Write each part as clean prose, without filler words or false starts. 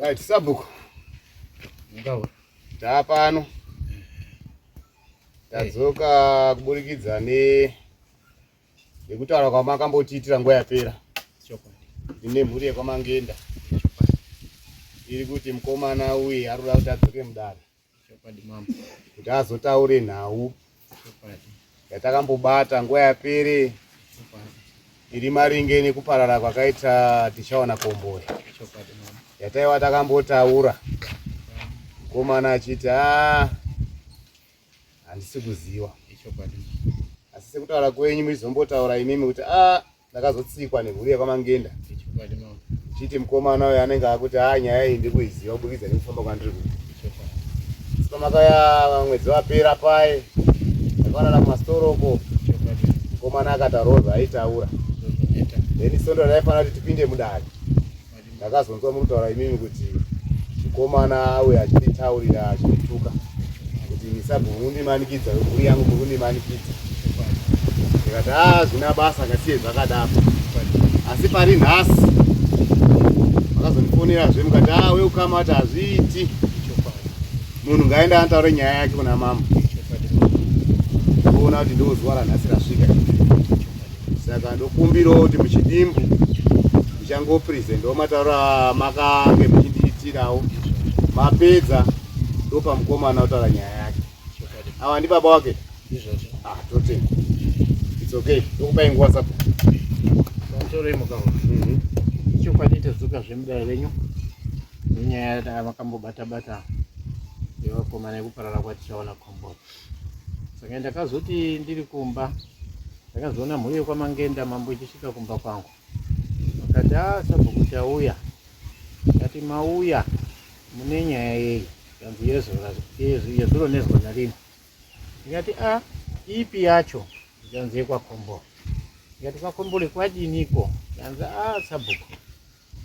Right, sabhuku. Ngawa. Tapano. Tadzoka kuburikidza ne nekutaura kwamakambotiitira nguva yapera. Chokwadi. Ndine mhuri yekwaMangenda. Chokwadi. Iri kuti mukomana uye ari kuda kuti adzoke mudare. Chokwadi mambo. Kuti azotaure nhau. Chokwadi. Yatakambobata nguva yapere. Chokwadi. Iri maringe nekuparara kwakaita Tichaona Kombore. Chokwadi mambo. Yataiwa takambotaura. Mukomana achiti ah handisi kuziva. Chokwadi. Asi sekutaura kwenyu muchizombotaura imimi kuti ah ndakazotsikwa nemhuri yekwaMangenda. Chokwadi mambo. Chiti mukomana uyo anenge akuti ah nyaya iyi ndikuiziva kuburikidza nekufamba kwandiri kuita. Chokwadi. Asi pamakauya mwedzi wapera paye takaonana kumasitoro uko Chokwadi. mukomana akataurawo zvaaitaura. Ndozvinoita. Then sondo raifanira kuti tipinde mudare. Chokwadi. Ndakazonzwa muri kutaura imimi kuti mukomana auya achinditaurira achindituka kuti misabhu mundimanikidza mhuri yangu muri kundimanikidza. Chokwadi. Ndikati ah zvina basa ngasiye zvakadaro. Chokwadi. Asi pari nhasi makazondifonerazve mukati ah weukama ati hazviiti Chokwadi. munhu ngaende anotaure nyaya yake kuna mambo. Chokwadi mambo. Ndoona kuti ndo zuva ranhasi rasvika. Chokwadi. Saka ndokumbirawo kuti muchidimbu muchangopresentawo matauro amakange muchindiitirawo mapedza ndopa mukomana otaura nyaya yake. Chokwadi. Ava ndi baba wake? Izvozvo. Ah, totenda. It's okay. Ndokupai nguva sabhuku. Pamusoro mukavo. Chokwadi tadzoka zvemudare renyu nenyaya yamakambobata bata yevakomana yekuparara kwatichaona komboni. Saka ndakazoti ndiri kumba ndakazoona mhuri yekwaMangenda mambo ichisvika kumba kwangu. Vakati ah sabhuku tauya. Ndati mauya mune nyaya yei? Kanzi yezuro nezwa narini. Ndikati a ipi yacho? Zvikanzi yekwaKombole. Ndikati kwaKombole kwadiniko? Zvikanzi a sabhuku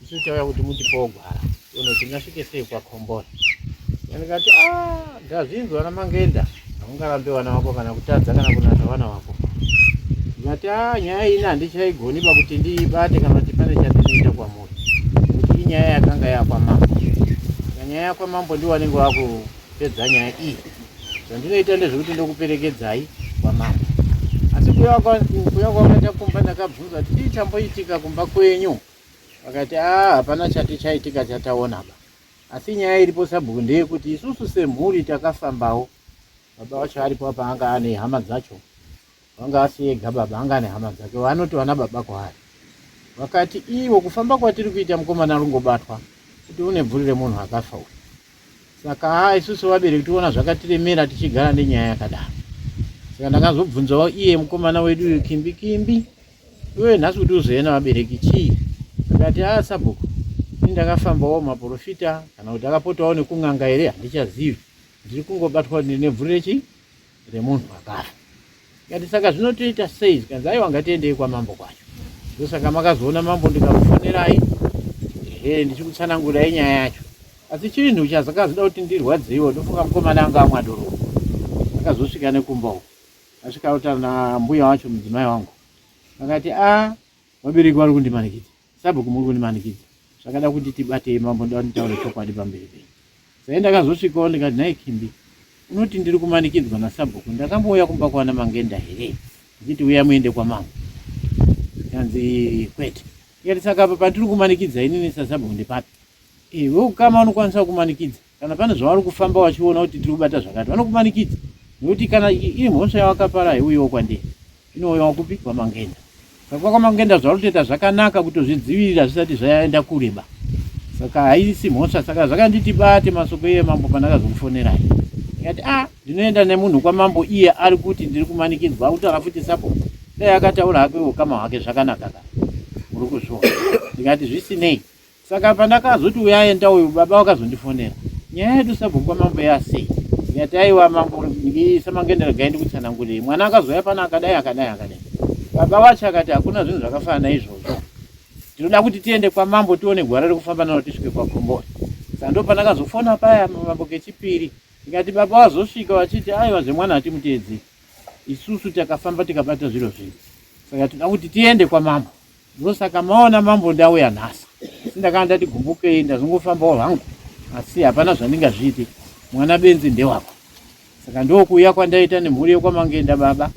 isu tauya kuti mutipewo gwara tione kuti tingasvike sei kwaKombole. Ndikati a ndazvinzwa naMangenda haungarambe vana vako kana kutadza kana kunatsa vana vako. Ndikati a nyaya ini handichaigoni pakuti ndiibate kana kuti pane chandinoita kwamuri nekuti inyaya yakanga yakwamambo. Saka nyaya yakwamambo ndiwo vanenge vakupedza nyaya iyi. Zvandinoita ndezvekuti ndokuperekedzai kwamambo. Asi kuya kwakaita kumba ndakabvunza kuti chii chamboitika kumba kwenyu? Vakati a hapana chati chaitika chataona ba. Asi nyaya iripo sabhuku ndeyekuti isusu semhuri takafambawo. Baba vacho aripo apa anga ane hama dzacho. Vanga asi ega baba anga ane hama dzake vanoti vana baba kwaari. Vakati ivo kufamba kwatiri kuita mukomana ari kungobatwa kuti une bvuri remunhu akafa uyu. Saka haa isusu vabereki tiona zvakatiremera tichigara nenyaya yakadaro. Saka ndakazobvunzawo iye mukomana wedu uyu Kimbi Kimbi iwe nhasi kuti uzouya navabereki chii? Akati haa sabhuku ini ndakafambawo maporofita kana kuti akapotawo nekun'anga here handichazivi ndiri kungobatwa kuti ndine bvuri rechi remunhu akafa. Ndikati saka zvinotoita sei? Zvikanzi aiwa ngatiendei kwamambo kwacho. Ndosaka makazoona mambo ndikakufonerai ehe ndichikutsanangurirai nyaya yacho. Asi chinhu chazakazoda kuti ndirwadziwe ndofunga mukomana anga amwa doro. Akazosvika nekumba uko. Asvika otaura nambuya wacho mudzimai wangu. Akati a vabereki vari kundimanikidza. Sabhuku muri kundimanikidza. Zvakada kuti tibatei mambo ndoda nditaure chokwadi pamberi penyu. Sai ndakazosvikawo ndikati nhai Kimbi unoti ndiri kumanikidzwa nasabhuku ndakambouya kumba kwana Mangenda here ndichiti uya muende kwamambo zvikanzi kwete ndikati saka apa pandiri kumanikidza inini sasabhuku ndepapi iwe ukama unokwanisa kumanikidza kana pane zvavari kufamba vachiona kuti tiri kubata zvakati vanokumanikidza nekuti kana iri mhosva yawakapara haiuyiwo kwandiri inouyawo kupi kwamangenda saka kwamangenda zvauri kutoita zvakanaka kutozvidzivirira zvisati zvaenda kureba saka haisi mhosva saka zvakanditi bate masoko iye mambo pandakazokufonerai ndikati a ah, ndinoenda nemunhu kwamambo iye ari kuti ndiri kumanikidzwa akutaura futi sapo dai akataura hake ukama hwake zvakanaka ka muri kuzviona ndikati zvisinei Saka pandakazoti uya aenda uyu baba vakazondifonera. Nyaya yedu sabhuku kwamambo yasei? Ndikati aiwa mambo samangenda regai ndikutsanangurire. Mwana akazouya pano akadai akadai akadai. Baba wacho akati hakuna zvinhu zvakafanana naizvozvo. Tinoda kuti tiende kwamambo tione gwara rekufamba naro tisvike kwaKombori. Saka ndopandakazofona paya mambo kechipiri. Ndikati baba vazosvika vachiti aiwa zvemwana hatimuteedzeri. Isusu takafamba tikabata zviro zvedu. Saka tinoda kuti tiende kwamambo. Ndosaka maona mambo ndauya nhasi. Asi ndakanga ndati gumbukei ndazongofambawo hangu asi hapana zvandingazviite. Mwana benzi ndewako. Saka ndokuuya kwandaita nemhuri yekwaMangenda baba.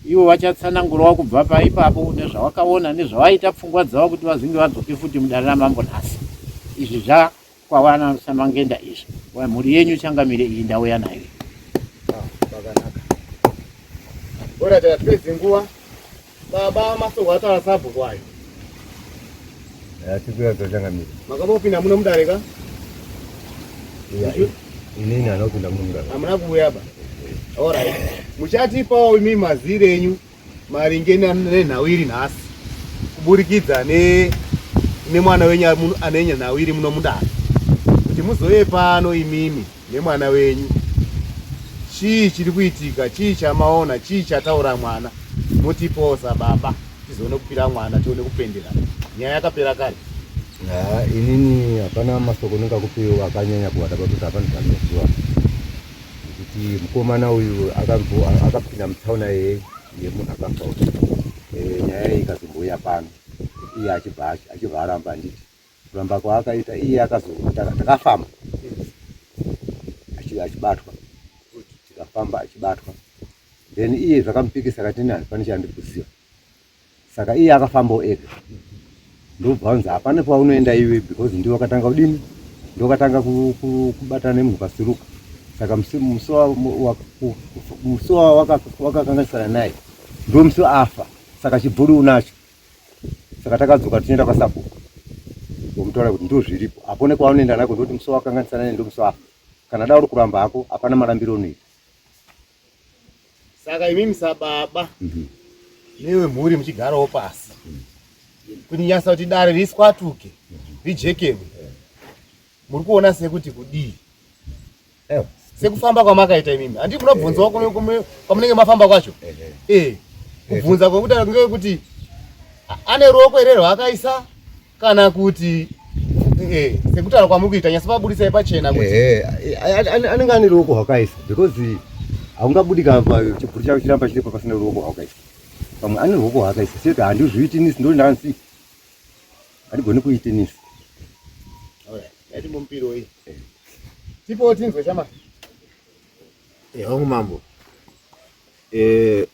Ivo vachatsanangurawo kubva paipapo nezvawakaona nezvawaita pfungwa dzavo kuti vazinge vadzoke futi mudare ramambo nhasi. Izvi zvakwawana saMangenda izvi. Mhuri yenyu changamire iyi ndauya nayo. Ah, zvakanaka. Ora tatipedze nguva. Baba masoko ataura sabhuku ayo. Eh, tikuya changamire. Makambopinda muno mudare ka? Inini handina kupinda muno mudare. Hamuna kuuya ba. Alright. Muchatipawo imi mazire enyu maringe nenhau iri nhasi kuburikidza ne nemwana wenyu ane nhau iri muno mudare kuti muzouye pano imimi nemwana wenyu chii chiri kuitika chii chamaona chii chataura mwana mutiposa baba tizoone kupira mwana tione kupendera nyaya yakapera kare Ha, inini hapana masoko ndingakupiwa akanyanya kuwanda pakuti hapana zvandinoziva nekuti mukomana uyu akapinda mutsaona yemunhu akafa uyu eh, nyaya iyi ikazombouya pano iye achibva achibva aramba handiti kuramba kwaakaita iye akazo takafamba achibatwa tikafamba achibatwa then iye zvakamupikisa akati ini handipane chandiri kuziva saka iye akafambawo ega ndobva anzi hapana paunoenda iwe because ndiwe wakatanga kudini ndiwe wakatanga kubatana nemunhu pasiruka saka musi wakakanganisana naye ndiwo musi afa saka chibvuri unacho saka takadzoka tichienda kwasabhuku vomutaura kuti ndo zviripo hapone kwaunoenda nako ndoti musi wakanganisana naye ndo musi wafa kana da uri kuramba hako hapana marambiro unoita saka imimi sababa mm -hmm. newe mhuri muchigarawo pasi mm -hmm. kunyasa kuti dare riswatuke mm -hmm. rijekewe yeah. muri kuona sekuti kudii eh. sekufamba kwamakaita imimi handi munobvunzawo eh. kwamunenge mafamba kwacho eh. Kubvunza kwekuti ngekuti ane ruoko here rwaakaisa kana kuti sekutaura kwamuri kuita nyasa pabudisai pachena kuti anenge ane ruoko rwakaisa because haungabudi chibhuru chako chiramba chiripo pasina ruoko rwakaisa pamwe ane ruoko rwakaisa sekuti handizviitinisi ndori ndakanzi handigoni kuitinisa Ngatimumpiroi. Tipo tinzwe chama. Eh, hongu mambo. Eh,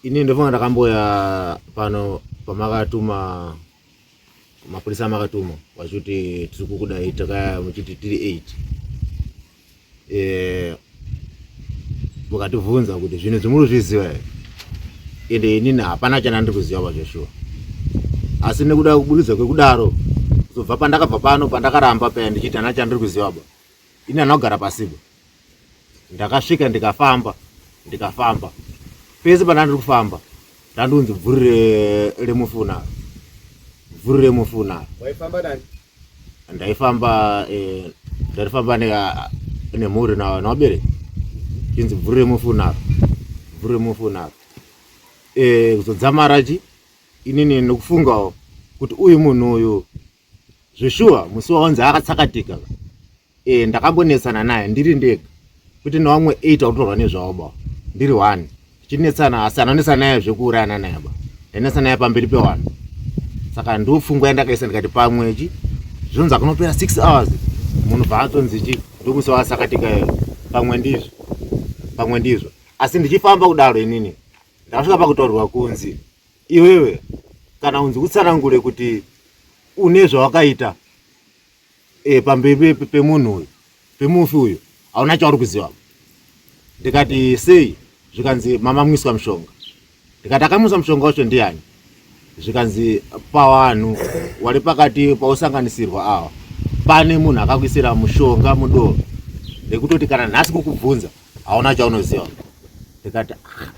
ini ndofunga ndakamboya pano pamakatuma mapurisa makatuma vachuti tiri kukudai takaya muchiti tiri 8 eh mukatibvunza kuti zvinhu zvimuri zviziva here ende inini hapana chandandiri kuziva pazveshuwa asi nekuda kuburikidza kwekudaro kuzobva pandakabva pano pandakaramba paya ndichiti hana chandiri kuziva ba ini hana kugara pasiba ndakasvika ndikafamba ndikafamba pese pandandiri kufamba ndandunzi bvuri remufi unaro bvuri remufi unaro waifamba nani ndaifamba eh, ndaifamba nemhuri navabereki chinzi bvuri remufi unaro bvuri remufi unaro eh, kuzodzamara chi inini nokufungawo kuti uyu munhu uyu zveshuwa musi wawanzi akatsakatika Eh, ndakambonetsana naye ndiri ndega kuti nevamwe 8 vakutorwa nezvavo ba ndiri one tichinetsana asi anonetsana naye zvekuurayana naye ba ndainetsana naye pamberi pewanhu saka ndopfungwa yandakaisa ndikati pamwe chi zvinonzi akunopera 6 hours munhu bva atonzi chi ndomusi waasakatika iyo pamwe ndizvo pamwe ndizvo asi ndichifamba kudaro inini ndakasvika pakutaurirwa kunzi iwewe kana unzi utsanangure kuti une zvawakaita e, pamberi pemunhu uyu pemufi uyu hauna chauri kuziva ndikati sei zvikanzi mama mwiswa mushonga ndikati akamwiswa mushonga wacho ndiani zvikanzi pavanhu wari pakati pausanganisirwa awa pane munhu akakuisira mushonga mudoro nekutoti kana nhasi kukubvunza hauna chaunoziva ndikati ah,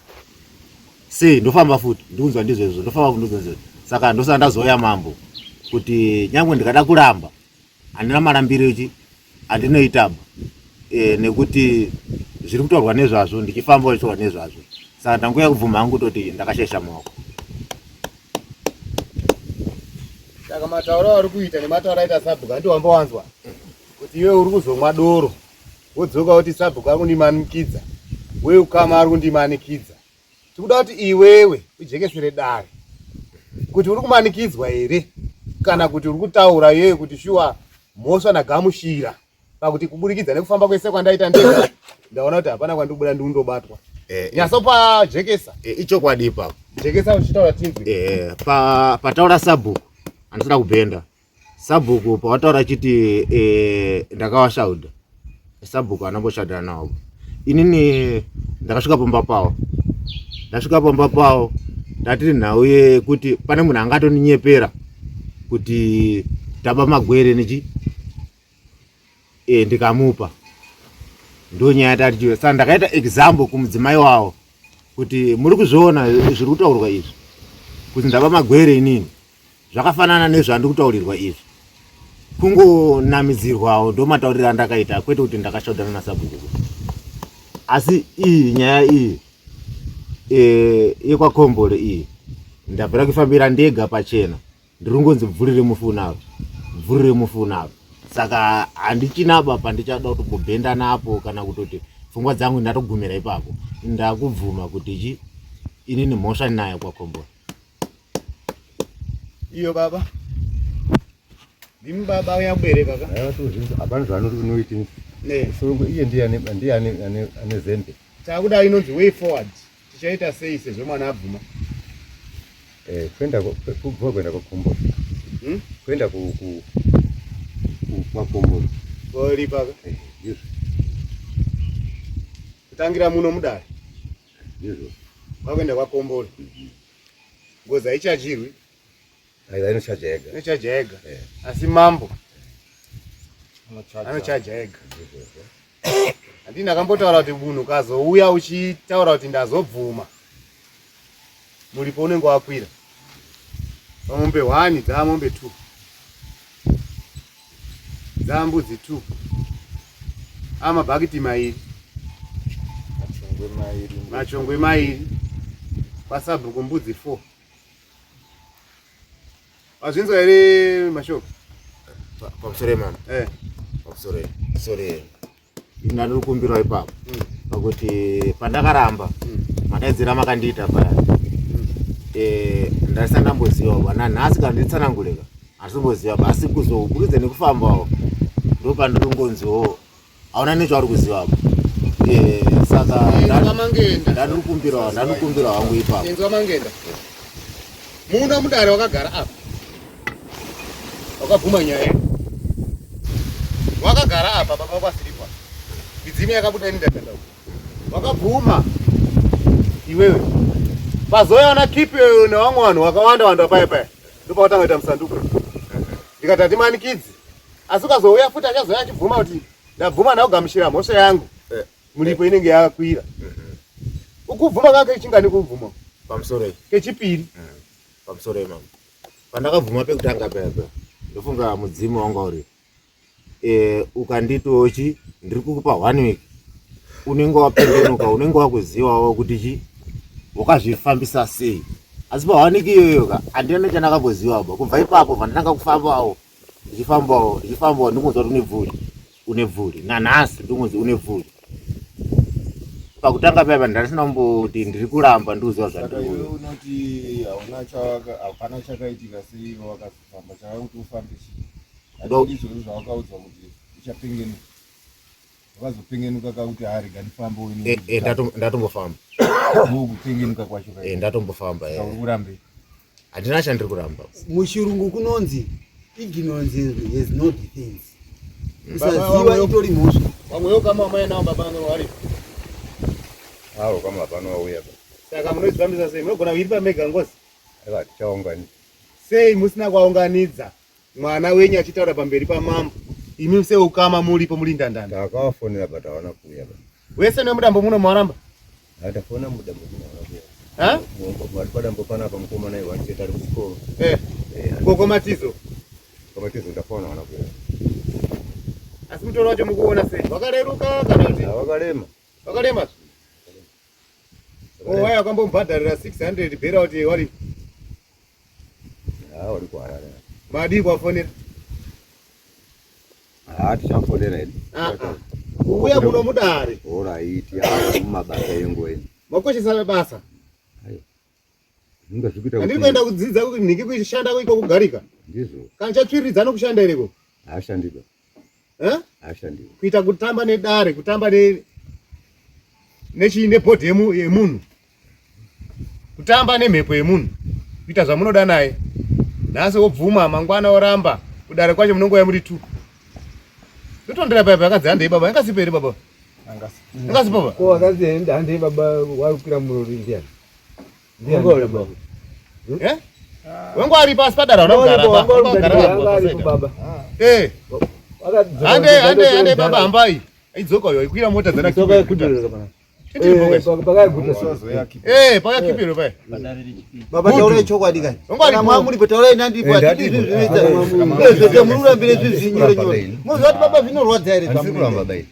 sei ndofamba futi ndikunzwa ndizvo izvo ndofamba futi ndizvo izvo saka ndosaka ndazouya mambo kuti nyangwe ndikada kuramba handina marambiro ichi andinoitaba e, nekuti zviri kutaurwa nezvazvo ndichifamba uchitaurwa nezvazvo saka ndanguya kubvuma hangu kutoti ndakashaisha maoko saka matauro auri kuita nematauro aita sabhuku handi wamba wanzwa kuti iwe uri kuzomwa doro wodzoka woti sabhuku ari kundimanikidza weukama ari kundimanikidza tikuda kuti iwewe ujekesere dare kuti uri kumanikidzwa here Kana kuti uri kutaura iyoyo kuti shuwa mhosva ndagamushira pakuti kuburikidza nekufamba kwese kwandaita ndega ndaona kuti hapana kwandibuda ndiundobatwa. Eh, Nyasopa jekesa. Eh, ichokwadi ipapo. Jekesa uchitaura tinzwe. Eh, pa pataura sabhuku andisida kubhenda. Sabhuku pawataura chiti eh, ndakawashauda. Sabhuku anamboshaudana nawo. Inini ndakasvika pamba pawo. Ndasvika pamba pawo ndatiri nhau yekuti pane munhu angatoninyepera kuti taba magwere nechi e, ndikamupa ndonyaya tatichiwe saka ndakaita example kumudzimai wavo kuti muri kuzviona zviri kutaurwa izvi kuti ndaba magwere inini zvakafanana nezvandiri kutaurirwa izvi kungonamidzirwawo ndomatauriro andakaita kwete kuti ndakashodana nasabhuku asi iyi nyaya iyi e, yekwakombole iyi ndabvira kuifambira ndega pachena ndiri kungonzi bvurire mufi unaro bvurire mufi unaro saka handichina ba pandichada kutombobhenda napo kana kutoti pfungwa dzangu ndatogumira ipapo ndakubvuma kuti chi inini mhosva ndinayo kwakombole Iyo baba. Ndimi baba uyakubereka ka? Hapana zvaanoita. Ne. Sorongo iye ndiye ane ndiye ane ane zembe. Takuda inonzi way forward. Tichaita sei sezvo mwana abvuma? Eh, kwenda kubva kwenda kwakomboro. Hmm? Kwenda ku ku kwakomboro. Koripa ka? Eh, ndizvo. Kutangira muno mudare. Ndizvo. Kwakuenda kwakomboro. Ngozi haichajirwi. Aiwa inochaja yega. Inochaja yega. Eh. Asi mambo anochaja ega. Handini ndakambotaura kuti munhu ukazouya uchitaura kuti ndazobvuma muripo unenge wakwira pamombe 1 dzaamombe 2 dzaambudzi 2 amabhakiti mairi machongwe mairi kwasabhuku mbudzi 4 Wazvinzwa here mashoko? Pamusoro mama. Eh. Pamusoro. Sorry. Ina ndiri kumbirawo ipapo. Pakuti pandakaramba madaidzira makandiita paya. Eh, ndasati ndamboziva ba nanhasi kana nditsanangureka. Handisimboziva ba asi kuzoburikidza nekufambawo ndopandiri kungonziwo hauna nechauri kuziva apo eh, saka ndandirikumbirawo ndandirikumbirawo hangu ipapo inzwa mangenda muno mudare wakagara apa wakabvuma nyaya wakagara apa baba kwasiripa midzimu yakabuda ini ndakanda wakabvuma iwewe pazouya ana kipi nevamwe vanhu vakawanda wanda paya paya ndopawatanga kuita musanduko ndikati hatimanikidzi asi ukazouya futi achazouya achibvuma kuti ndabvuma ndakugamuchira mhosva yangu eh. muripo inenge yakwira mhm. ukubvuma kake chingani kubvuma pamusoro kechipiri pamusoro imama pandakabvuma pekutanga paya paya ndofunga mudzimu wanga uri eh, ukanditiwo chi ndiri kukupa one week unenge wapengenuka unenge wakuzivawo kuti chi wakazvifambisa sei asi pa one week iyoyo ka handina nechandakamboziva ba kubva ipapo bva kufambawo ndichifambawo ndichifambawo ndikunzwa kuti une bvuri une bvuri nanhasi ndikunzi une bvuri pakutanga paya ndandisina kumboti ndiri kuramba ndikuziva zvandiri unoti hauna hapana chakaitika sei wakazofamba chakakuti ufambe chii ndizvozvo zvawakaudzwa kuti uchapengenuka wakazopengenuka kakuti arega ndifambe eh, eh, ndatombofamba kupengenuka kwacho eh, ndatombofamba uri kurambe handina chandiri kuramba muchirungu kunonzi ignorance has no defense kusaziva itori mhosva vamwe yokama wamai navo baba vange vari avo kama hapana wauya saka munodzifambisa sei munogona kuiripa mega ngozi aiwa tichaunganidza sei musina kuaunganidza mwana wenyu achitaura pamberi pamambo imi seukama muripo muri ndandanda takavafonera but hawana kuuya wese nemudambo muno mawaramba Ndafona mudambo muno hawana kuuya Ha? Vari padambo panapa mukomana iwe ancheta ari kuchikoro. Eh. Koko matizo. Koko matizo ndafona hawana kuuya. Asi mutoro wacho mukuona sei? Wakareruka kana kuti? Wakarema. Wakarema. Oh, waya wakambomubhadharira 600 bhera kuti wari. Ah, wari kuHarare. Madii kuvafonera? Ah, tichafonera hedu. Ah, ah. Kuuya kuno mudare. Oraiti, mumabasa enguva ino. Makoshesa basa. Aiwa. Zvinenge zvikuita Handiri kuenda kudzidza nhingi kushanda iko kugarika. Ndizvo. Kana chatsviriridza nokushanda here ko? Haashandi ba. Eh? Haashandi. Kuita kutamba nedare, kutamba ne nechii nebhodhi yemunhu. Kutamba nemhepo yemunhu. Kuita zvamunoda naye. Nhasi wobvuma, mangwana woramba. Kudare kwacho munongouya muri tu. Totondera paya pakanzi handei baba, yakasipo here baba? Yakasipo baba. Ko akanzi handei baba wakwira murori ndiani? Eh? Wangu ari pasi padara unogara baba. Eh. Hande hande hande baba hambai. Idzoka uyo ikwira mota dzana Eh, pakakipiro paya. Baba taurai chokwadi kani. Kana mwamuripo taurai nandiripo hatidi zvinhu zvinoita. Ezvete muri kurambira izvi zvinyore nyore. Moziva kuti baba zvinorwadza here zvamunoita.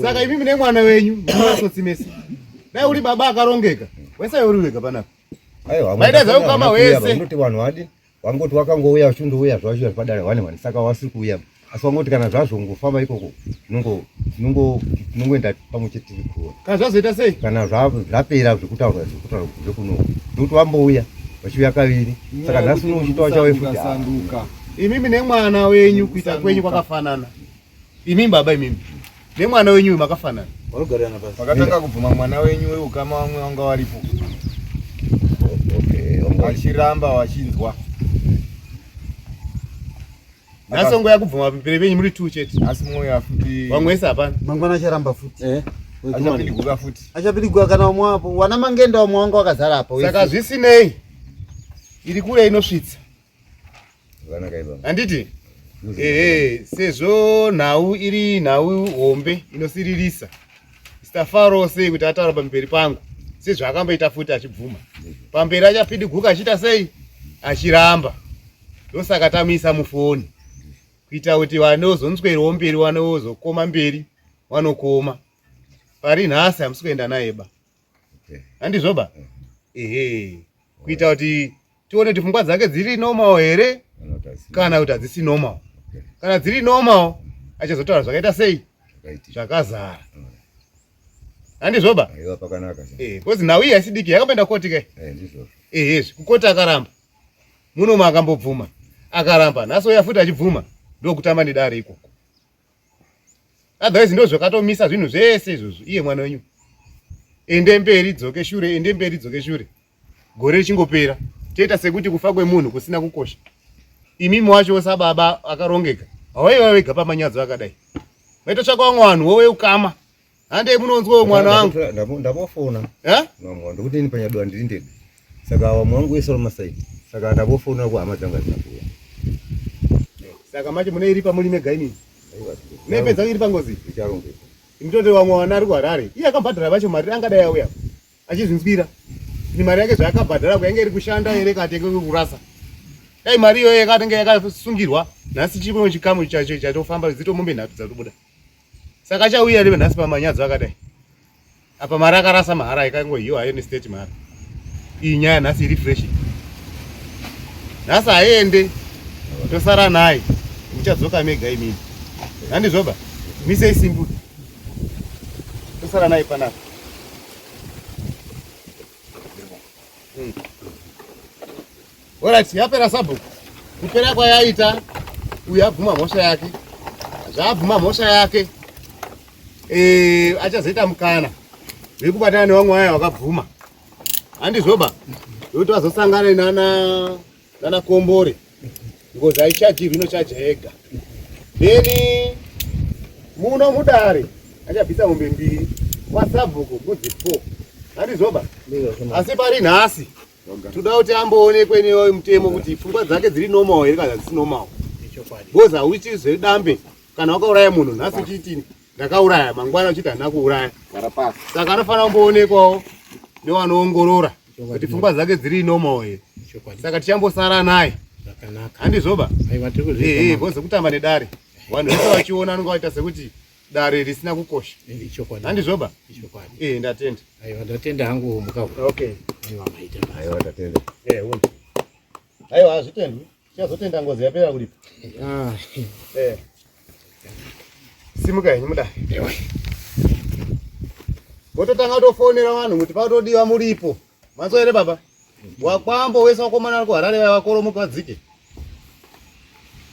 Saka imi mune mwana wenyu munotsotsi mese. Dai uri baba akarongeka. Wese uri wega panapa. Aiwa. Maida ukama wese. Unoti vanhu vadi wangoti wakangouya uchindouya zvacho padare wane wane saka wasiri kuuya asi wangoti kana zvazongofamba ikoko tinongoenda pamwe chete tiri kuona kana zvazoita sei kana zvapera zvekutaurwa zvekutaurwa zvekuno ndokuti wambouya vachiuya kaviri saka nhasi uno uchitaura chauye futi imimi nemwana wenyu kuita kwenyu kwakafanana imimi baba imimi nemwana wenyu uyu makafanana Pakatanga kubvuma mwana wenyu weukama vamwe vanga varipo vachiramba vachinzwa nhasi ongoya kubvuma pamberi penyu muri two chete nhasi mwoyo afuti vamwe wese hapana mangwana acharamba futi eh? achapindiguka futi achapindiguka kana vamwe apo wana mangenda vamwe wanga wakazara apo saka zvisinei iri kure inosvitsa handiti ehe sezvo nhau iri nhau hombe inosiririsa sitafaro sei kuti ataura pamberi pangu sezvaakamboita futi achibvuma pamberi achapidiguka achiita sei achiramba ndosaka tamuisa mufoni kuita kuti vanozonzwerawo mberi vanozokoma mberi vanokoma pari nhasi hamusi kuenda naye ba handizvo ba ehe kuita kuti tione kuti pfungwa dzake dziri normal here kana kuti hadzisi normal kana dziri normal achazotaura zvakaita sei zvakazara handizvo ba because nhau iyi haisi diki yakamboenda koti kai ehezvi kukoti akaramba munomu akambobvuma akaramba nhasi ouya futi achibvuma ndokutamba nedare ikoko otherwise ndo zvakatomisa zvinhu zvese izvozvo iye mwana wenyu ende mberi dzoke shure ende mberi dzoke shure gore richingopera toita sekuti kufa kwemunhu kusina kukosha imimi wacho sababa akarongeka hawaiva wega pamanyadzo akadai maitotsvaka vamwe vanhu wowe ukama handei munonzwawo mwana wangu ndambofona ndokuti ini panyaduwa ndiri ndega saka vamwe vangu wese vari masaidi saka ndambofona kuhama dzangu hadzina kuuya saka manje mune iri pamuri mega inini munepedza iri pangozi imitote vamwe vana ari kuharare iye akabhadhara vacho mari angadai auya achizvinzwira kuti mari yake zvaakabhadhara kuyange iri kushanda here katenge kurasa dai mari iyoyo yakatenge yakasungirwa nhasi chimwe chikamu chacho chatofamba dzito mombe nhatu dzatobuda saka achauya rive nhasi pamanyadzo akadai apa mari akarasa mahara ikangohiwa hayo nestate mari iyi nyaya nhasi iri fresh nhasi haiende tosara naye muchadzoka mega imini handizvoba misei simbu tosara naye panapa Alright, yapera sabhuku. Kupera kwayaita uyu abvuma mhosva yake. Zvaabvuma mhosva yake eh achazoita mukana wekubatana nevamwe vaya vakabvuma. Handizvoba. Nekuti vazosangana nana nana kombore. Ngozi haichajirwi inochaja yega. Then muno mudare achabvisa mombe mbiri kwasabhuku mbudzi 4. Handizvoba. Asi pari nhasi toda kuti amboonekwe nemutemo kuti pfungwa dzake dziri normal here kana dzisi normal. Because hauiti zvedambe kana wakauraya munhu nhasi uchiti ndakauraya mangwana uchiti handina kuuraya. Saka anofanira kumboonekwawo newanoongorora kuti pfungwa dzake dziri normal here. Saka tichambosara naye. Handizvoba? Because kutamba nedare vanhu vese vachiona anonga vaita sekuti dare risina kukosha. Handizvoba? Eh, ndatenda. Aiwa ndatenda hangu mukavu. Okay. Aiwa maita basa. Aiwa ndatenda. Eh, uno. Aiwa hazvitendwi. Tichazotenda ngozi yapera kuripa. Ah. Eh. Simuka henyu mudare. Ewe. Vototanga kutofonera vanhu kuti patodiwa muripo. Manzwa here baba? Wakwambo wese wakomana vari kuHarare vaya vakoromoka vadzike.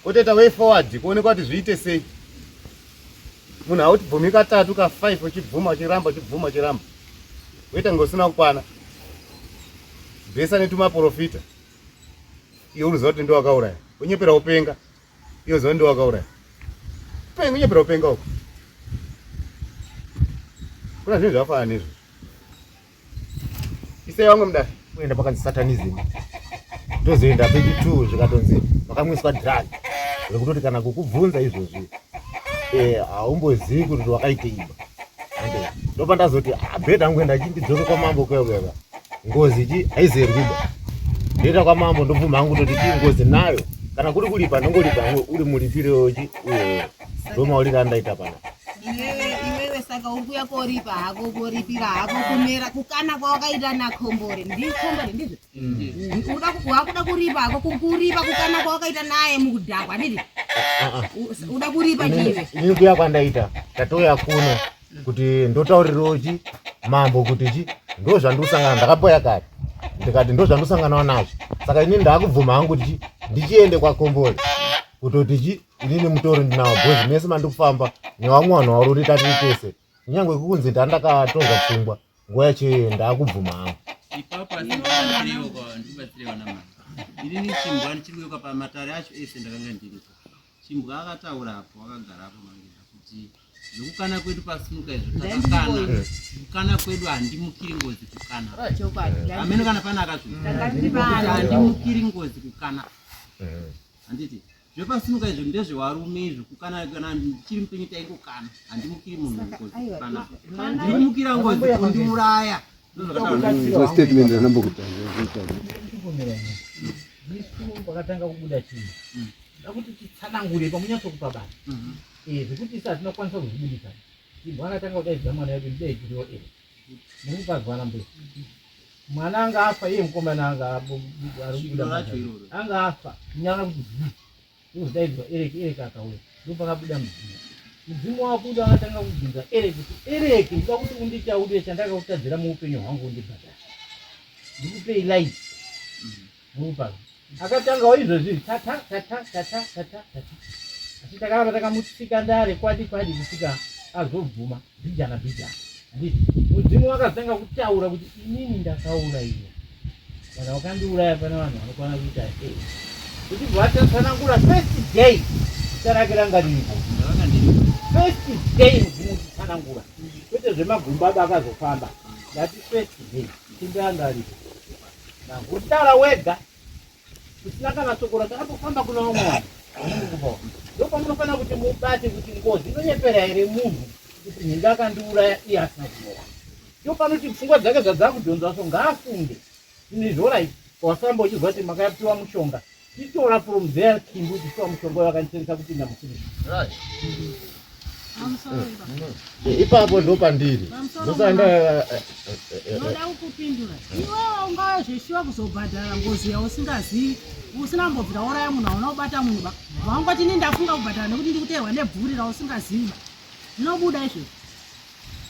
Kotoita way forward kuonekwa kuti zviite sei. Munhu hautibvumi katatu ka 5 uchibvuma uchiramba uchibvuma uchiramba. Woita kunge usina kukwana. Bhesa netumaporofita. Iwe unoziva kuti ndiwakauraya. Unyepera upenga. Iwe unoziva ndiwakauraya. Penga unyepera upenga uko. Kuna zvinhu zvakafanana nezvo. Isai vamwe mudare. Kuenda pakanzi satanism. Tozoenda pechi 2 zvikatonzi makamwiswa drug. Zvekutoti kana kukubvunza izvozvi eh haumbozivi kuti wakaitei ba. Ande ndopa ndazoti ah bed angu enda chindidzoke kwamambo kuya kuya. Ngozi chi haizerwi ba. Ndoenda kwamambo ndobvuma hangu toti chi ngozi nayo. Kana kuri kulipa ndongolipa hangu uri mulipire chi uyo. Ndomaurira andaita pana. Iwewe saka uri kuya koripa hako koripira hako kumera kukana kwawakaita nakombore ndikombore ndizvo mm. wakuda kuripa hako kuripa kukana kwawakaita naye mukudhakwa ndizvo ah, ah. uda kuripa chive ini kuya kwandaita tatouya kuno kuti ndotaurirawo chi mambo kuti chi ndo zvandosangana ndakapoya kare ndikati ndo zvandosanganawo nazvo saka ini ndakubvuma hangu kuti chi ndichiende kwakombore kutoti chi inini mutoro ndinawo bhozi mese mandikufamba nevamwe vanhu vari kuti tatiri tese kunyange kukunzi ndandakatorwa pfungwa nguva yacho iyoyo ndaakubvuma hangu ipapo asi ndibatsirewo kwa ndibatsirewo namai inini chimbwa ndichiri pamatare acho ese ndakanga ndiripo chimbwa akataura apo akagara apo mangeda kuti Nekukana kwedu pasimuka izvo takakana. Kukana kwedu handimukiri ngozi kukana. Ameno kana pana akazviita. Handimukiri ngozi kukana. Handiti zvepasimuka izvo ndezvevarume izvo kukana kana ndichiri mupenyu taingokana handimukiri munhu ngozi kukana. Ndikumukira ngozi kundiuraya. Statement ranambokuta. Isu pakatanga kubuda chinhu. Ndakuti titsanangure pamunyatsokupa basa. Eh, zvekuti isu hatina kukwanisa kuzvibudisa. Imbwa akatanga kudaidza mwana wedu ndidaidzirewo eh. Muri kupazwana mbuya. Mwana anga afa iye mukomana anga ari kubuda anga afa nyanga kuti zii. Ndozidaidzwa Ereki Ereki akauya. Ndopakabuda mudzimu. Mudzimu wabuda akatanga kubvunza Ereki kuti Ereki ndoda kuti unditaurire chandakakutadzira muupenyu hwangu undibhadhara. Ndikupei light. Mupa. Akatangawo izvozvi tata tata tata tata tata. Asi takaramba takamutsika ndare kwadi kwadi kusvika azobvuma bhijana bhijana. Handiti mudzimu wakazotanga kutaura kuti inini ndakauraiwa. Vanhu vakandiuraya pana vanhu vanokwana kuita sei? Kuti vatsanangura first day zita rake ranga riripo. First day mudzimu uchitsanangura. Kwete zvemagumba akazofamba. Ndati first day simba ranga riripo. Kutaura wega kusina kana soko rakambofamba kuna vamwe vanhu vanongokupawo. Ndopamunofanira kuti mubate kuti ngozi inonyepera here munhu kuti nhingi akandiuraya iye asina kumuuraya. Ndopanoti pfungwa dzake zvadzakudhonza so ngaafunge zvinhu izvi orit wafamba uchizwa kuti makapiwa mushonga Titora from there Kimbu tichipiwa mushonga uyo akanditengesa kupinda mufiriji. Right. Ipapo ndo pandiri. Ndosanda Ndoda kukupindura. Iwewe ungave zveshuwa kuzobhadhara ngozi yausingazivi usina kumbobvira wauraya munhu hauna kubata munhu ba. Wangoti ini ndafunga kubhadhara nekuti ndikuteerwa nebvuri rausingazivi ba. Zvinobuda izvozvo.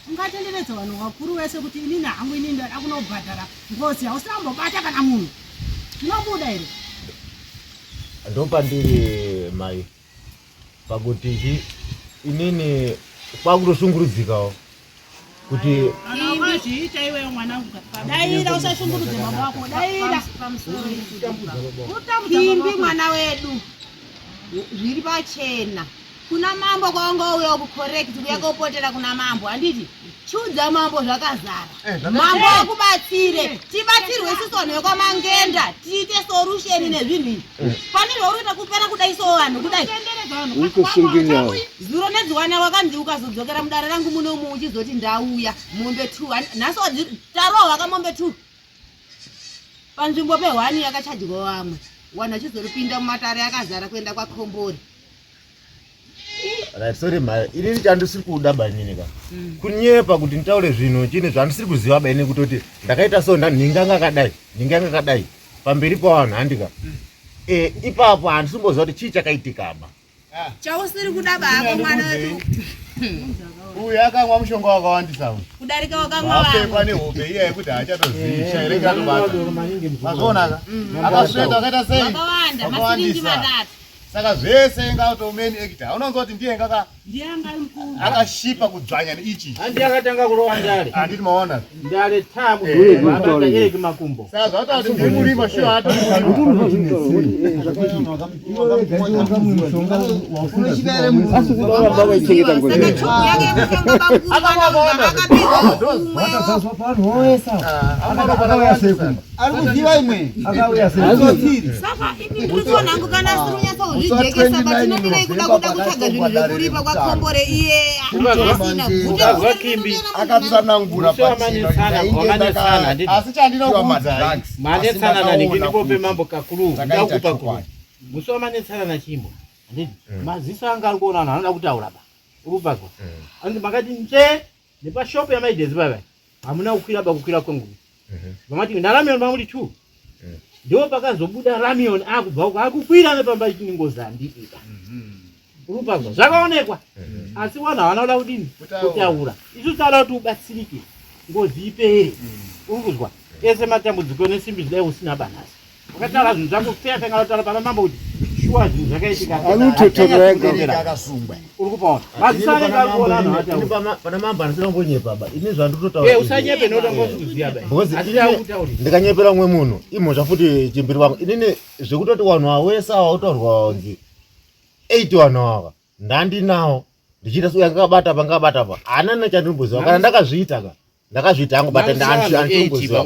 Ungatenderedza vanhu vakuru vese kuti inini hangu inini ndada kunobhadhara ngozi hausina kumbobata kana munhu. Zvinobuda here? Ndopandiri mai pakuti chi inini kwakutoshungurudzikawo kuti Kana ukazviita iwewe mwanangu daira usashungurudze baba wako daira. Kimbi mwana wedu zviri pachena. Kuna mambo kwawanga wauya kucorrect kuya kopotera kuna mambo handiti chiudza mambo zvakazara eh, mambo akubatsire eh. tibatsirwe isusu vanhu vekwaMangenda tiite solution nezvinhu izvi eh. pane zvauri kuita kupera kudai so vanhu kudai zuro nedziwana wakanzi ukazodzokera mudare rangu munomu uchizoti ndauya mombe two nhasi tarohwa kamombe two panzvimbo pehwani yakachadyiwa vamwe vanhu vachizoripinda mumatare akazara kuenda kwaKombori. Right, sorry mhai, inini chandisiri kuda ba inini ka. Kunyepa kuti nditaure zvinhu chine zvandisiri kuziva ba inini kutoti ndakaita so ndanhinga ngakadai, nhinga ngakadai pamberi pavanhu handika. Eh, ipapo handisi kumboziva kuti chii chakaitika ba. Chausiri kuda ba hako mwana wedu. Uyu akamwa mushonga wakawandisa uyu. Kudarika wakamwa vamwe. Nehope iya yekuti haachatozivi shaire ratobata. Mazvionaka? Akasveta akaita sei? Wakawanda, masirinji matatu. Saka zvese inga auto main actor. Unonzwa kuti ndiye ngaka ndiye anga ari mukuru. Akashipa kudzvanya neichi. Handiye akatanga kurova ndare. Handiti maona. Ndare tamu. Abata Eric makumbo. Saka zvataura kuti ndiri murima shuwa ato. Saka chuku yake yemushonga bamukuru akapihwa umwewo. Ari kuziva imwe. Akauya sei? Saka ini ndiri kuona hangu kana asiri kunyatsa kuzvijekesa but tinodirei kuda kuda kutsvaga zvinhu zvekuripa kwakombore iye asina Ukazwa Kimbi. Akatsanangura Wamanetsana, handiti? Asi chandinokuudzai. Manetsana nani ndikope mambo kakuru. Takaita Ndakupa kuru. chokwadi. Musi wamanetsana nachimbo. Handiti? Maziso anga ari kuona vanhu anoda kutaura ba. Uri kupazwa. Hanzi makati nje nepashopu yamaidezi baba. Hamuna kukwira ba kukwira kwenguva. Vamati naRamion mamuri 2. Ndipo pakazobuda Ramion akubva uko akukwira nepamba ngozi handiti ba. Uri kupazwa. Zvakaonekwa. Asi vanhu havana kuda kudini? Kutaura. Isu tada kuti ubatsirike. Ngozi ipere. Uri kuzwa? Ese matambudziko nesimbi zvidai usina banhasi. Wakataura zvinhu zvako feya tanga kutaura pana mambo kuti shuwa zvinhu zvakaitika. Anototorega. Akasungwa. Uri kupaona. Maziso anenge ari kuona vanhu vataura. Pana mambo andisina kumbonyepa ba. Ini zvandototaura. Eh, usanyepe nokuti wanga usikuziva ba. Because Asi inini ndakutaurira. ndikanyepera umwe munhu imhosva futi chimbiri wangu inini zvekutoti vanhu awese awa utaurwa kunzi 8 vanhu ava ndandinawo ndichiita seuya ngakabata pa ngakabata pa haana nechandinoziva kana ndakazviita ka ndakazviita hangu but handinoziva.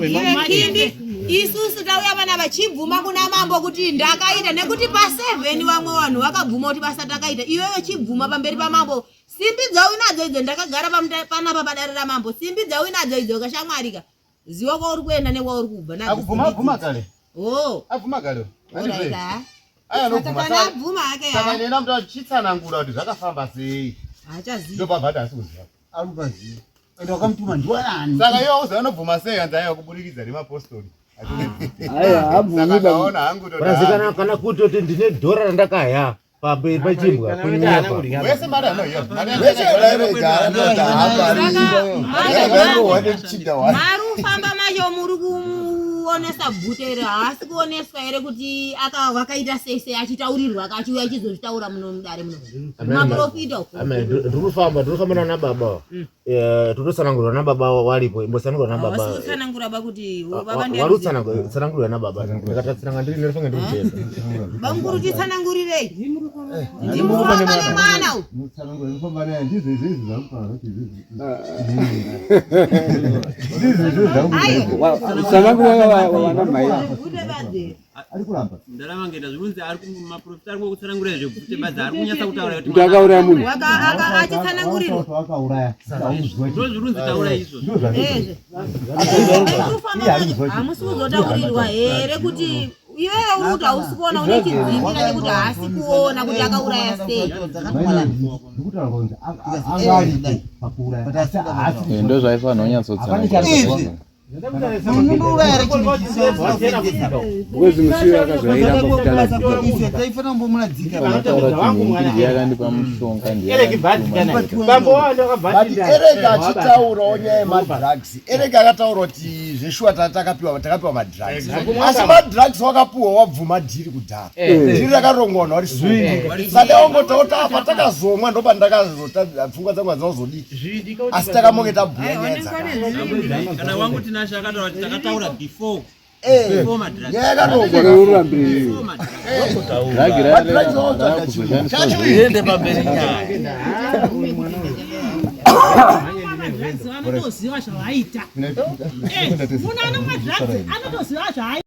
Iwe Kimbi, isusu tauya vana vachibvuma kuna mambo kuti ndakaita nekuti pa7 vamwe vanhu vakabvuma kuti basa takaita. Iwewe chibvuma pamberi pamambo. Simbi dzauinadzo idzo ndakagara panapa padare ramambo. Simbi dzauinadzo idzo kashamwarika. Ziva kwauri kuenda nekwauri kubva nadzo. Akubvuma simbi abvuma idzi. kare. Oh. Abvuma kare. Alright, ah. Aya anobvuma. Saka kana abvuma hake Saka ah. nena mntu achitsanangura kuti zvakafamba sei. Haachazivi. Ndopabva ati hasi kuziva. Ari kupaziva. Ende wakamutuma ndiwanani? Saka iwe uzi anobvuma sei hanzi aiwa kuburikidza nemapostori. Aiwa, haabvumi Saka ba- ndaona hangu toti Brazil ah, kana kutoti ndine dhora randakaya pamberi pachimbwa kunyepa. Wese mari anoiya. Mari Wese Mari ufamba macho muri kumuonesa bvute here? Haasi kuoneswa here kuti wakaita sei sei achitaurirwa achiuya achizozvitaura muno mudare muno? Maprofita uko. Amen. Ndiri kufamba nana baba. Tototsanangurwa nababa waripo, imbotsanangurwa nababa. Havasi kutsanangura ba kuti baba ndiye Wari kutsanangurwa nababa. Ndikatsananga ndiri ndinofange ndiri kutenda. Bamukuru titsanangurirei. Ndimufamba nemwana uyu. Ndizvo izvizvi zvakutaura kuti izvizvi. Ndizvo izvizvi zvakutaura. Tsanangura vana mai. Bvute badzi. Ari kuramba. Ndarama ngenda zvinonzi ari maprofita ari kutsanangura zvebvute badzi ari kunyatsa kutaura kuti Kuti akauraya munhu. Achitsanangurirwa. Akauraya. Ndozvo zvirunzi taura izvo. Ezve. Hamusi kuzotaurirwa here kuti iwewe uri kuti hausi kuona une chidzimira chekuti haasi kuona kuti akauraya sei. Ndikutaura kunzi angaripo pakuuraya. Asi haasi Ndo zvaifanira kunyatsotsanangura. Because musiwo akazoiramba kuti Taifanira kumbomuradzika. Anotaura kuti nhingi ndiye akandipa mushonga ndiye Ereki bhadzi kana bambo wavo But Erek achitaurawo nyaya yemadrugs. Erek akataura kuti zveshuwa takapiwa madrugs. Asi madrugs wakapiwa wabvuma dhiri kudhara. Dhiri rakarongwa vanhu vari sungwa. Saka wangotaura apa takazomwa ndopandakazota pfungwa dzangu hadzina Asi takamonge tabhuya nyaya dzakadai. Kana wangu Tinashe akataura kuti takataura before. Before madrugs. Nyaya yakarongwa. Before madrugs. Drug Madrugs waotsvaga chii? Chachiende pamberi nyaya. Madrugs vanotoziva zvavaita. Munhu anomwa drugs anotoziva zvaaita.